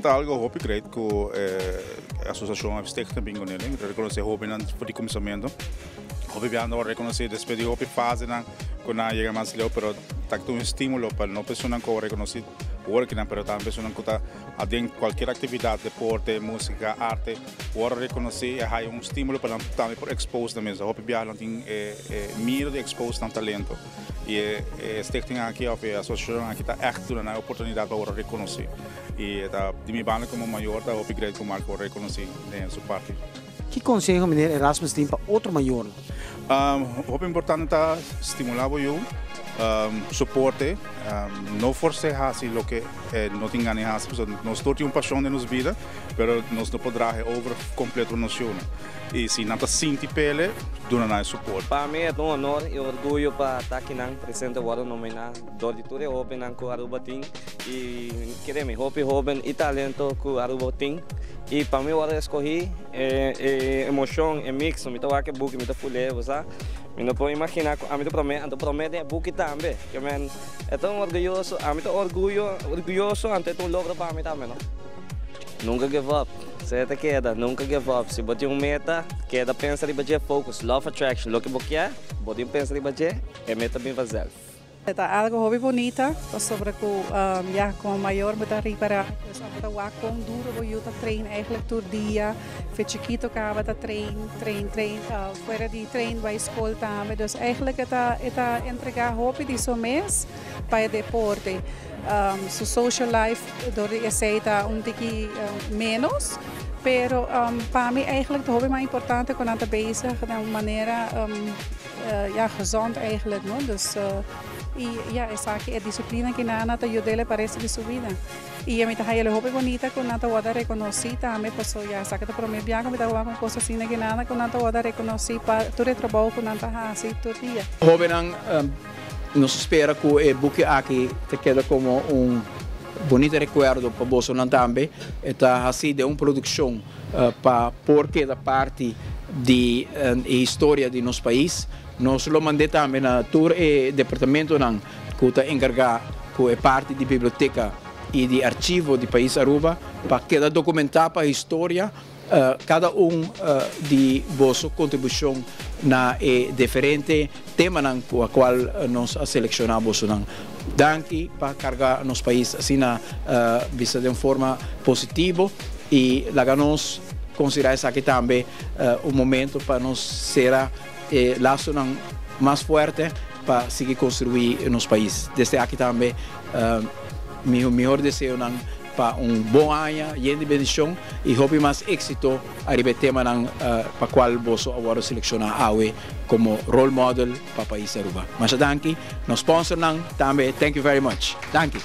Ta algo hopi great cu e asociacion of stichting bin cu nele, reconoce hobennan for di cuminsamento. Hopi biaha nan reconoce despues di hopi fasenan cu nan a yega mas leu, pero ta un estimulo pa no personanan cu a reconoci workinan, pero tambe personanan cu ta aden cualkier actividad, deporte, musica, arte, worde reconoci y a haya un stimulo pa nan tambe por expose nan mes. Hopi biaha nan tin e miedo di expose nan talento y e stichting aki of e asociacion aki ta echt duna nan e oportunidad pa worde reconoci y ta di mi banda como mayor ta hopi great cu Mark worde reconoci den su parti. Ki conseho meneer Erasmus tin pa otro mayornan? Hopi importante ta stimula bo yu, soporte, no forse haci loke e no tin gana di haci, pasobra nos tur tin un pasion den nos bida, pero nos no por draha e over completo pa nos yunan. Y si nan ta sinti pele, duna nan e soporte. Pa mi e ta un honor y orguyo pa ta akinan presente wòrdu nominá dor di tur e hóbennan ku Aruba tin y kere mi hopi hóben y talento ku Aruba tin y pa mi wòrdu eskohí e e emoshon e mix mi ta wak e buki mi ta ful'é bo sa mi no por imaginá ku ami ta promé anto promé den e buki tambe ke men e ta un orguyoso ami ta orguyo orguyoso anto e ta un logro pa mi tambe no. Nunka give up. Esei ta keda, nunka give up. Si bo tin un meta, keda pensa riba dje, focus, law of attraction, loke bo kier, bo tin pensa riba dje, e meta bin vanzelf. E ta algo hopi bunita pasobra cu ya como mayor bo ta ripara pues abo ta wak con duro bo yu ta train eigenlijk tur dia fe chikito caba ta train train train fuera di train bay school tambe dus eigenlijk e ta e ta entrega hopi di su mes pa e deporte su social life dor di esey ta un tiki menos pero pa mi eigenlijk ta hopi mas importante cu nan ta bezig den un manera ya gezond eigenlijk no dus y ya esaki e disciplina ki nan ta yud'e pa resto di su bida y mi ta hay'e hopi bonita cu nan ta wordo reconoci tambe paso ya esaki ta prome bia cu mi ta wak un cos asina ki nan cu nan ta wordo reconoci pa tur e trabou cu nan ta haci tur dia. Hobennan nos ta spera cu e buki aki ta keda como un bonito recuerdo pa bosonan tambe. E ta haci den un produccion pa por keda parti di e historia di nos pais. Nos lo mand'é tambe na tur e departamentonan ku ta enkargá ku e parti di biblioteka i di archivo di pais Aruba pa keda dokumentá pa historia kada un di boso kontribushon na e diferente temanan ku a kual nos a selekshoná bosonan. Danki pa karga nos pais asina bisa den forma positivo y laga nos considera esaki tambe un momento pa nos cera e lasonan mas fuerte pa sigui construi nos pais. Desde aki tambe mi mihor deseonan pa un bon aña yen di bendicion y hopi mas exito ariba e temanan pa cual boso a wordo selecciona awe como role model pa pais Aruba. Masha danki. Nos sponsornan tambe thank you very much. Danki.